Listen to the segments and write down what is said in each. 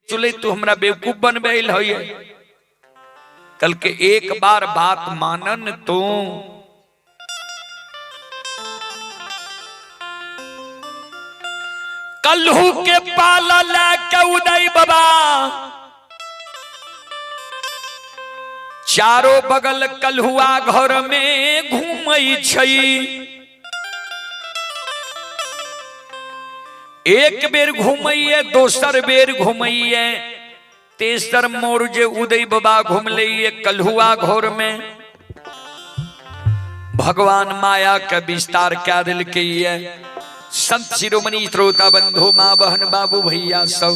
चले तू हमरा बेवकूफ बनबे आयल होइए। कल के एक बार बात मानन तू। कल्हू के पाला लेके उदय बाबा चारों बगल कल्हुआ घर में घूमै छै। एक बेर घूमैये, दोसर बेर घूमैये, तेसर मोर जे उदय बाबा घूमलैये कल्हुआ घर में। भगवान माया के विस्तार क्या दिल के संत शिरोमणि श्रोता बंधु माँ बहन बाबू भैया सब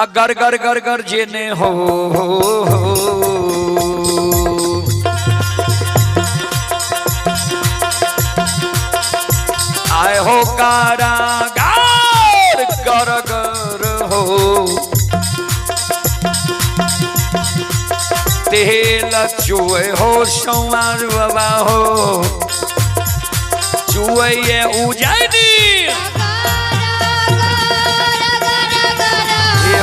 अगर गर गर गर जेने हो, हो, हो। आए हो कारागार गर गर हो तेल चुए हो सोमार बाबा हो चुए उजैनी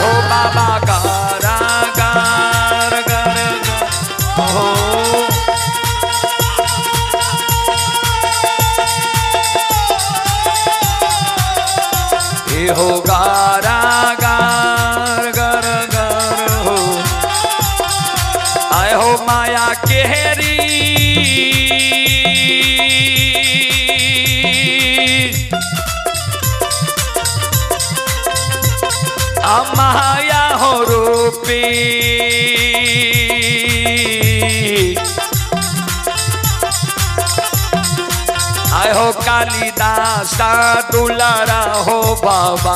हो बाबा गारा गार गर हो हो गारा गार गर गर हो आए हो माया केहरी माया हो रूपी आए हो कालिदास दुलारा हो बाबा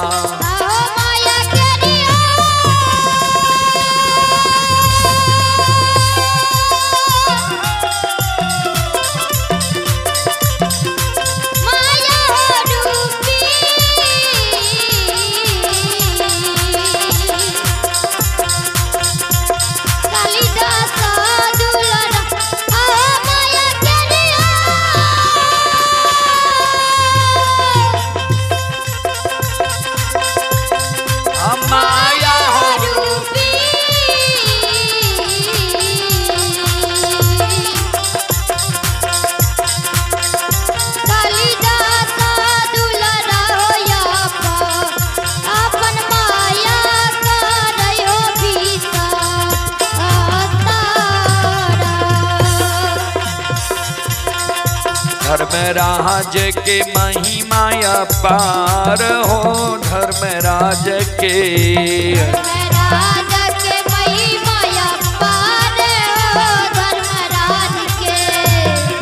माया हो धर्मराज के महिमा अपार हो धर्मराज के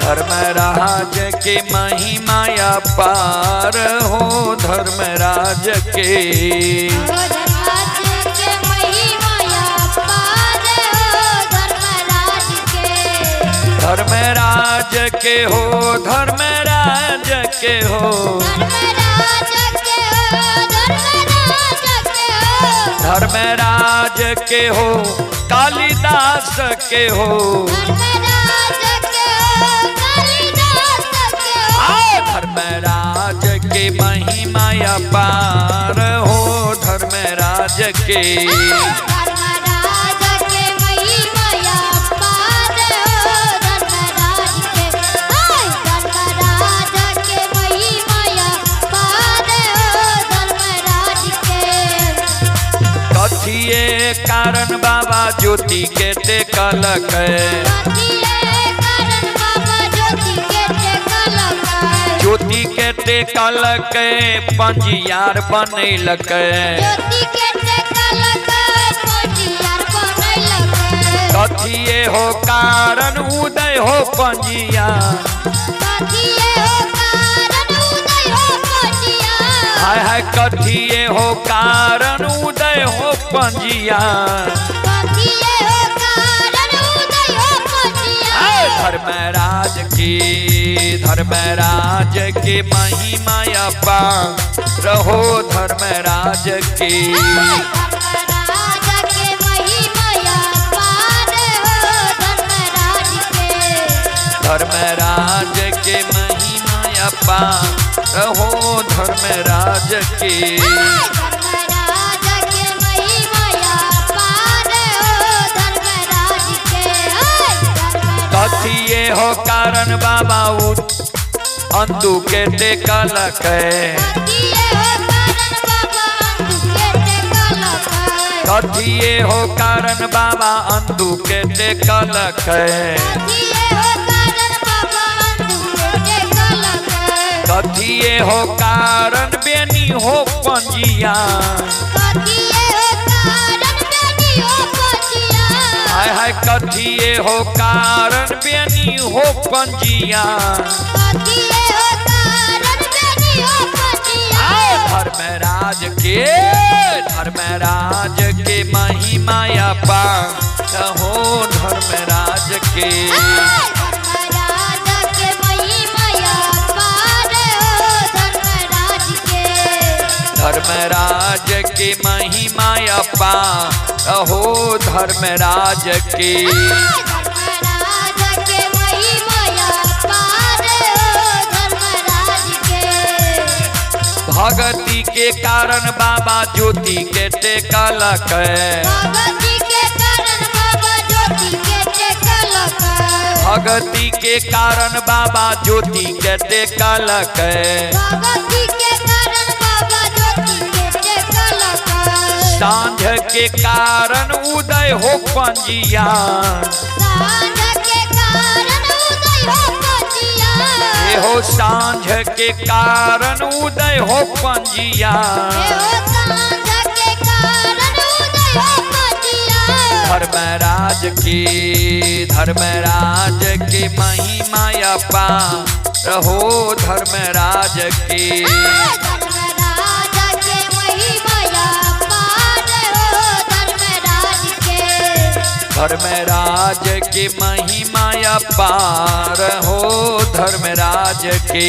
धर्मराज के महिमा अपार हो धर्मराज के धर्मराज के हो धर्मराज के हो धर्मराज के हो कालिदास के हो धर्मराज के महिमा अपार हो धर्मराज के कथिए कारण बाबा ज्योति के टेकलक ज्योति के टेकलक पंजियार बनैलक कथिए हो कारण उदय हो पंजिया हाय हाय कथिए हो कारण उदय हो पंजिया धर्मराज के महिमा अपार हो धर्मराज के धर्मराज के महिमा अपार हो धर्मराज के। कारण बाबा अंतु के टेकलक। कथिए हो कारण बाबा अंतु के टेकलक। कथिए हो कारण बेनी हो पंजिया। हाय हाय कथिए हो कारण बेनी हो पंजिया। धर्मराज के, धर्मराज के महिमा अपार हो धर्मराज के। धर्मराज के महिमा अपार हो धर्मराज के। भगती के कारण बाबा ज्योति के टेकलक। भगती के कारण बाबा ज्योति के टेकलक। साँझ के कारण उदय हो पंजिया। हो साँझ के कारण उदय हो पंजिया। धर्मराज के, धर्मराज के महिमा अपार हो धर्मराज के। धर्मराज के महिमा अपार हो धर्मराज के।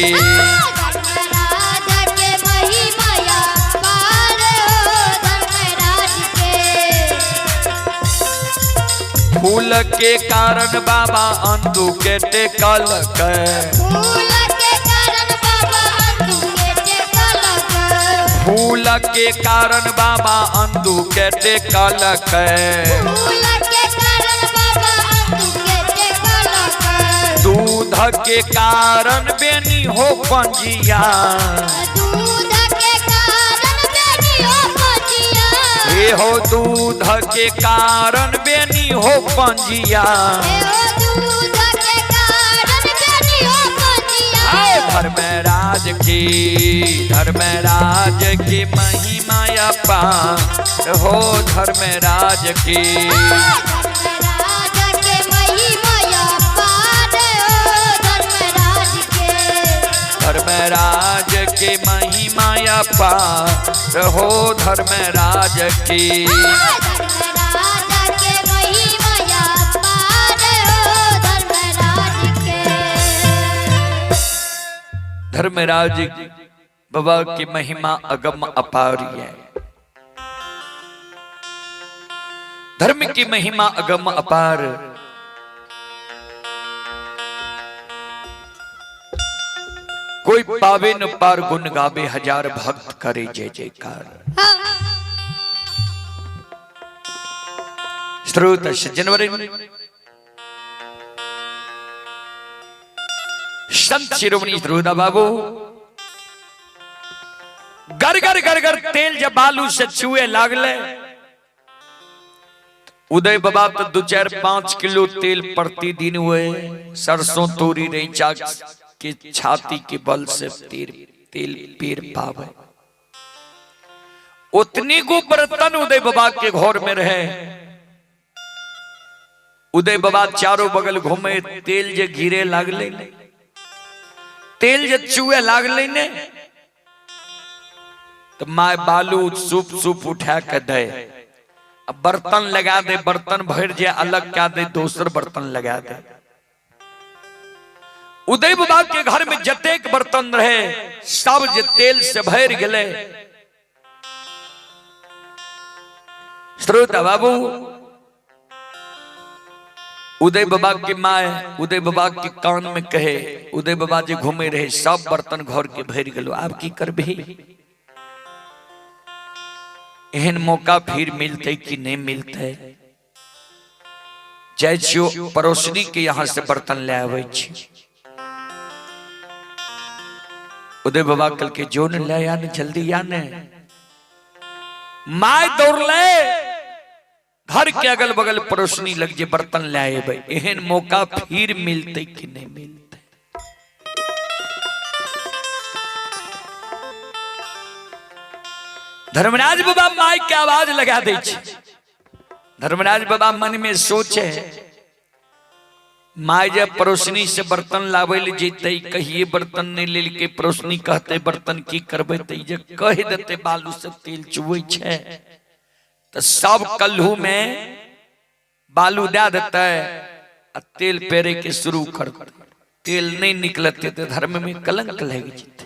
फूल के कारण बाबा अंतु के टेकलक। फूल के कारण बाबा अंतु के टेकलक। दूध के कारण बेनी हो पंजिया। हे हो दूध के कारण बेनी हो पंजिया। धर्मराज के, धर्मराज के महिमा अपार हो धर्मराज के। धर्मराज के महिमा अपार हो धर्मराज के। धर्मराज बाबा की महिमा अगम अपार है। धर्म की महिमा अगम अपार। कोई पावे न पार गुण गावे, हजार भक्त करे जय जयकार। श्रोत सज्जनवर, संत शिरोमणि श्रोता बाबू, गर गर गर गर तेल जब बालू से छुए लागले, उदय बाबा तो 2-4-5 किलो तेल प्रतिदिन हुए सरसों तोरी रैचा के छाती के बल से तेल पेर पावे। उतनी को बर्तन उदय बाबा के घर में रहे। उदय बाबा चारों बगल घूमे, तेल जे गिरे लागले, तेल जे चुए लागले ने, तो my बालू सूप सूप उठा के दे, अब बर्तन लगा दे, बर्तन भर जाए अलग क्या दे, दोसर बर्तन लगा दे। उदय बाबा के घर में जतेक बर्तन रहे सब जे तेल से भर गए। श्रोता बाबू, उदय बाबा के माए उदय बाबा के कान में कहे, उदय बाबा जी घूमे रहे, सब बर्तन घर के भर गलो, आप की करबे? एहन मौका फिर मिलते कि नहीं मिलते? जाइ छियो पड़ोसनी के यहाँ से बर्तन ले आबै छी। उदय बाबा कल के जो ने ले आने जल्दी आने। My दौड़ले घर के अगल बगल पड़ोसनी लग जे बर्तन ले आए, एहन मौका फिर मिलते कि नहीं मिलते। धर्मराज बाबा my के आवाज लगा दे। धर्मराज बाबा मन में सोचे my जब पड़ोसनी से बर्तन लावे ले जैते कहिए बर्तन नहीं लेलके, पड़ोसनी कहते बर्तन की करबे, त जे कह देते बालू से तेल चुबै छै त सब कल्हू में बालू दे देते आ तेल पेरे के शुरू करते, तेल नहीं निकलते तो धर्म में कलंक लग जेते।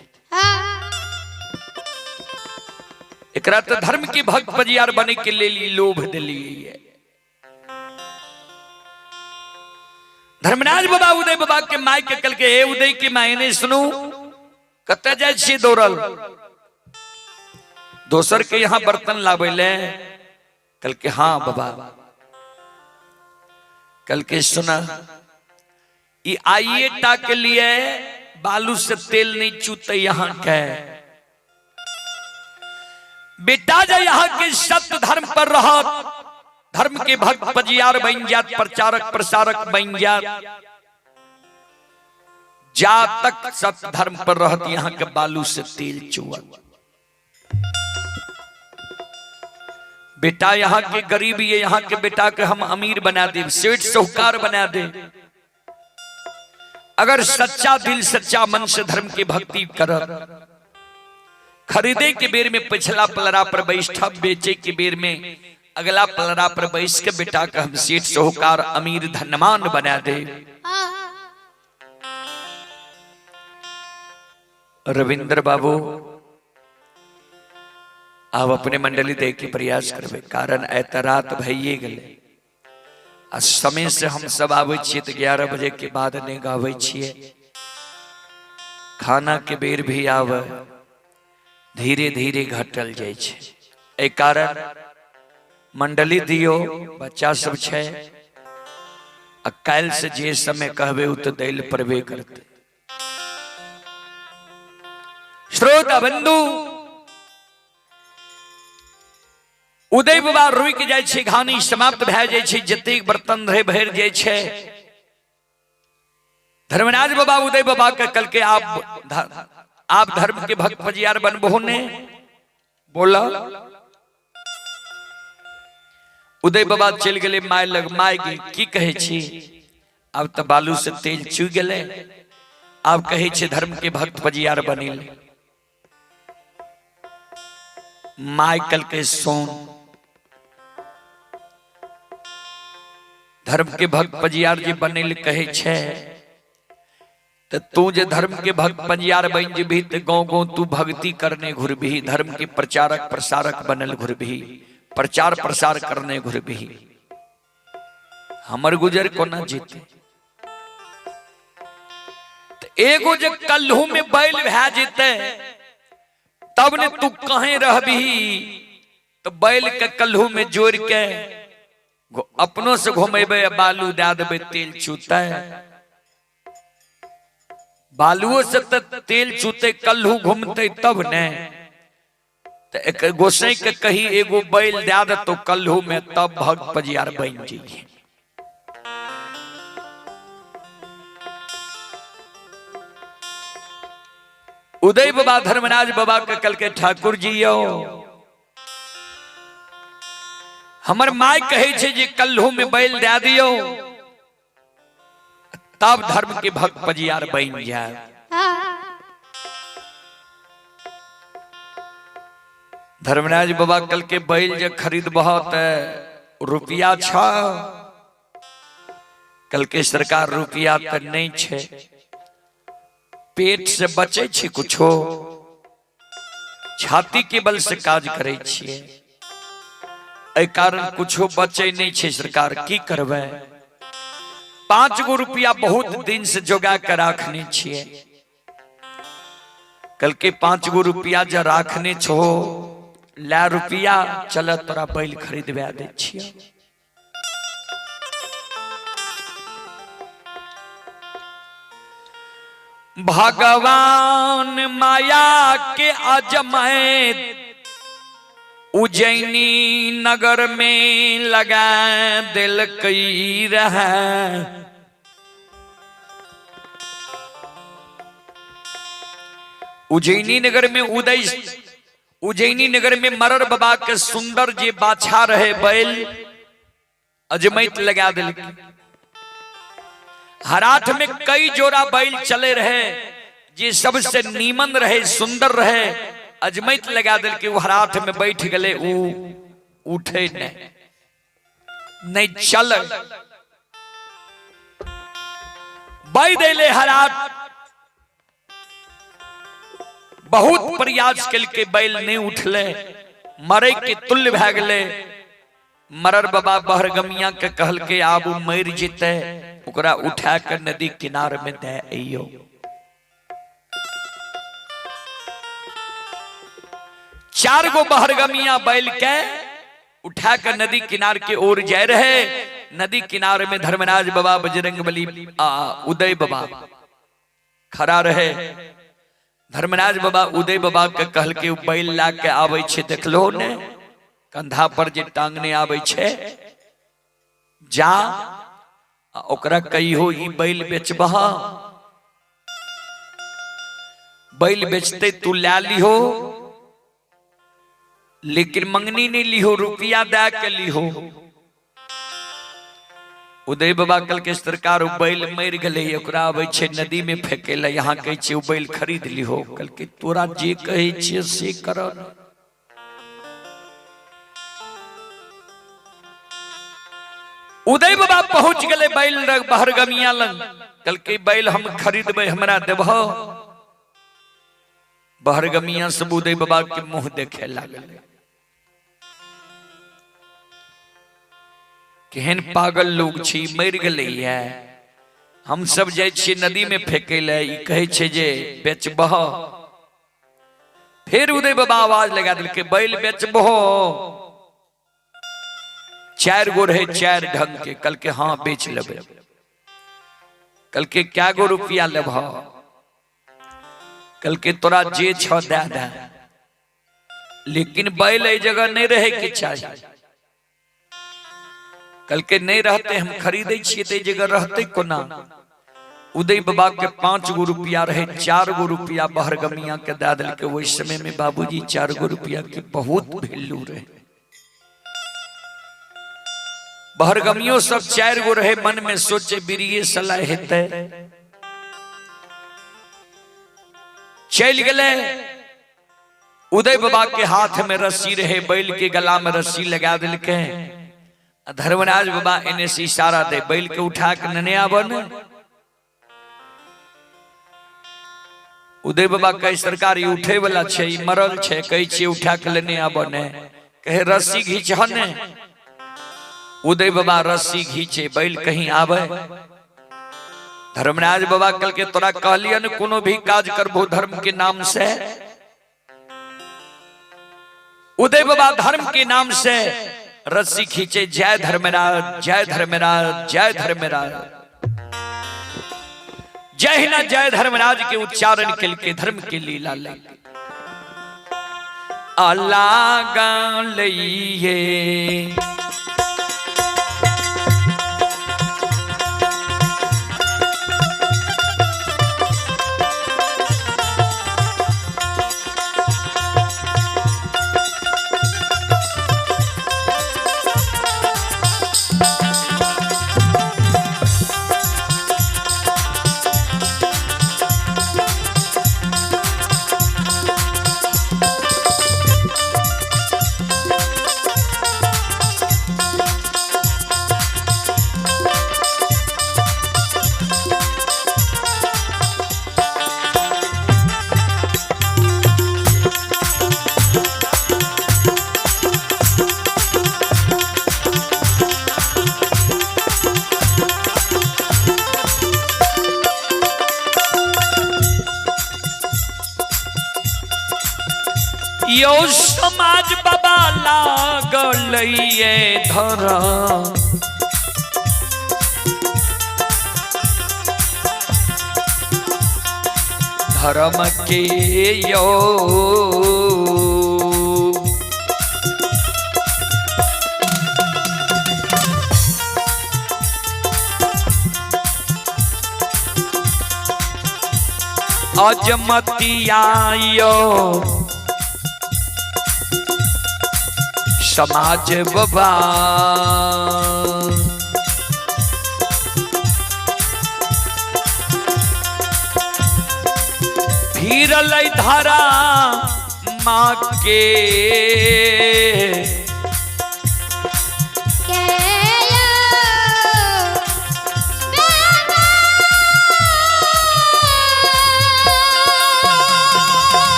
एकरा तो धर्म के भक्त पजियार बने के लेल लोभ दिलिए। धर्मराज बाबा उदय बाबा के my के कल के हे उदय के my ने सुनू कतऽ जाइ छियै दौड़ल दोसर के यहाँ बर्तन लाबै ले। कल के हाँ बाबा। कल के सुना ई आइए टा के लिए बालू से तेल नहीं चूते यहाँ के बेटा जे यहाँ के सत्य धर्म पर रहत, धर्म के भक्त पजियार बन जात, प्रचारक प्रसारक बन जात, जा तक सत्य धर्म पर रहत यहाँ के बालू से तेल चुअत। बेटा यहाँ के गरीब ये यहाँ के बेटा के हम अमीर बना दे, सेठ साहूकार बना दे, अगर सच्चा दिल सच्चा मन से धर्म की भक्ति करत। खरीदे के बेर में पिछला पलरा पर बैठा, बेचे के बेर में अगला पलरा पर बैठ के बेटा का हम सेठ साहूकार अमीर धनवान बना दे। रविंद्र बाबू आप अपने मंडली दे के प्रयास करबे, कारण एतरात भइए गेलै आ समय से हम सब आबै छियै तऽ 11 बजे के बाद नहीं गाबै छियै, खाना के बेर भी आवे धीरे धीरे घटल जाइ छै। एहि कारण मंडली दियो, बच्चा सब छै आ काल्हि से जे समय कहबे ओ तऽ दै लए पड़बे करतै। श्रोता बंधु उदय बाबा रुकि जाइ छै, घानी समाप्त भए जाइ छै, जतेक बर्तन रहे भरि जाइ छै। धर्मराज बाबा उदय बाबा के कल के आप धर्म के भक्त फजियार बनबो ने बोला। उदय बाबा चलि गेलै my लग, my गे की कहै छी, आब तऽ बालू से तेल चू गेलै, आब कहै छै धर्म के भक्त फजियार बनिल। My कल के सोन धर्म के भक्त पजियार जे बनिल कहै छै त तू जे धर्म के भक्त पजियार बन जेबही त गाँव गाँव तू भक्ति करने घुरबही, धर्म के प्रचारक प्रसारक बनल घुरबही, प्रचार प्रसार करने घुरबही, हमर गुजर कोना जेतै। एगो जे कल्हू में बैल भए जेतै तब ने तू कहीं रहबही, तो बैल के कल्हू में जोड़ के अपनों से घुमेबे बालू दे देबे तेल चूते, बालुओ से त तेल चूते कल्हू घूमते तब ने। तो एक गोसाई के कही एगो बैल दे दे तो कल्हू में तब भक्त पजियार बन जाइए। उदय बाबा धर्मराज बाबा के कल के ठाकुर जी यो हमर my कहै छै जे कल्हू में बैल दे दियो तब धर्म के भक्त पजियार बन जाए। धर्मराज बाबा कल के बैल जे खरीदबह त रुपया छ, कल के सरकार रुपया त नहीं छै, पेट से बचे छी कुछो, छाती के बल से काज करे छियै, एहि कारण कुछो बचे नहीं छै सरकार, की करबै। 5 गो रुपया बहुत दिन से जोगा के राखने छियै, कल के 5 गो रुपया जे राखने छो ला रुपया चल तोरा बैल खरीदबा दै छियै। भगवान माया के अजमैत उज्जैनी नगर में लगा दिलकै रहे। उज्जैनी नगर में उदय उज्जैनी नगर में मरर बाबा के सुंदर जे बाछा रहे बैल अजमैत लगा दिलकै। हराठ में कई जोड़ा बैल चले रहे, जे सबसे नीमन रहे सुंदर रहे, अजमैत लगा दिलकै। ओ हराठ में बैठ गए, ऊ उठे नहीं, नहीं चल बै देले हराठ। बहुत प्रयास के बैल नहीं उठले, मरे के तुल्य भै गेलै। मरर बाबा बहरगमिया के कहल के आब उ मरि जेतै, ओकरा उठा के नदी किनार में दे अइयो। चार गो बहरगमिया बैल के उठा के नदी किनार के ओर जाय रहे। नदी किनार में धर्मराज बाबा बजरंग बली आ उदय बाबा खड़ा रहे। धर्मराज बाबा उदय बाबा के कहल के उ बैल ला के आबै छै, देखलो ने कंधा पर जे टांगने आबै छै, जा आ ओकरा कहियो ई बैल बेचबह, बैल बेचते तू ला लिहो, लेकिन मंगनी नहीं लिहो, रुपया दे के लिहो। उदय बाबा कल के सरकार उ बैल मरि गेलै, ओकरा आबै छै नदी में फेंके ला, यहाँ कहै छै उ बैल खरीद लिहो। कल के तोरा जे कहै छियै से कर। उदय बाबा पहुंच गेलै बैल लग बहरगमिया लग, कल के बैल हम खरीदबै, हमरा देबह। बहरगमिया सब उदय बाबा के मुंह देखे लागल, केहन पागल लोग छी, मरि गेलै है, हम सब जाइ छियै नदी में फेंकै लए, ई कहै छै जे बेचबह। फेर उदय बाबा आवाज लगा देलकै, बैल बेचबहो। चारि गो रहे, चारि ढंग के। कल के हाँ बेच लेबै। कल के क्या गो रुपया लेबह? कल के तोरा जे छ दे दे, लेकिन बैल एहि जगह नहीं रहे के चाही। कल के नहीं रहते, हम खरीदे छियै तऽ जगह रहते कोना। उदय बाबा के 5 गो रुपया रहे, 4 गो रुपया बहरगमिया के दे देलकै। ओहि समय में बाबूजी 4 गो रुपया के बहुत वैल्यू रहे। बहरगमियो सब 4 गो रहे, मन में सोचे बीड़िए सलाह हेतै। चलि गेलै। उदय बाबा के हाथ में रस्सी रहे, बैल के गला में रस्सी लगा देलकै। धर्मराज बाबा एने से इशारा दे, बैल के उठा के नने आब ने। उदय बाबा कहे सरकार ई उठे वाला छै, ई मरल छै, कहै छियै उठा के लेने आब ने। कहे रस्सी घींच ने। उदय बाबा रस्सी घींचे, बैल कहीं आवे। धर्मराज बाबा कल के तोरा कहलियन कोनो भी काज करबो धर्म के नाम से। उदय बाबा धर्म के नाम से रस्सी खींचे, जय धर्मराज, जय धर्मराज, जय धर्मराज। जय ना जय धर्मराज के उच्चारण के लिए धर्म के लीला ले अल्लाह लइए। यो समाज बाबा लागल ये धरा, धर्म के यो। अजमतिया यो समाज बाबा। फिरल धारा माँ के।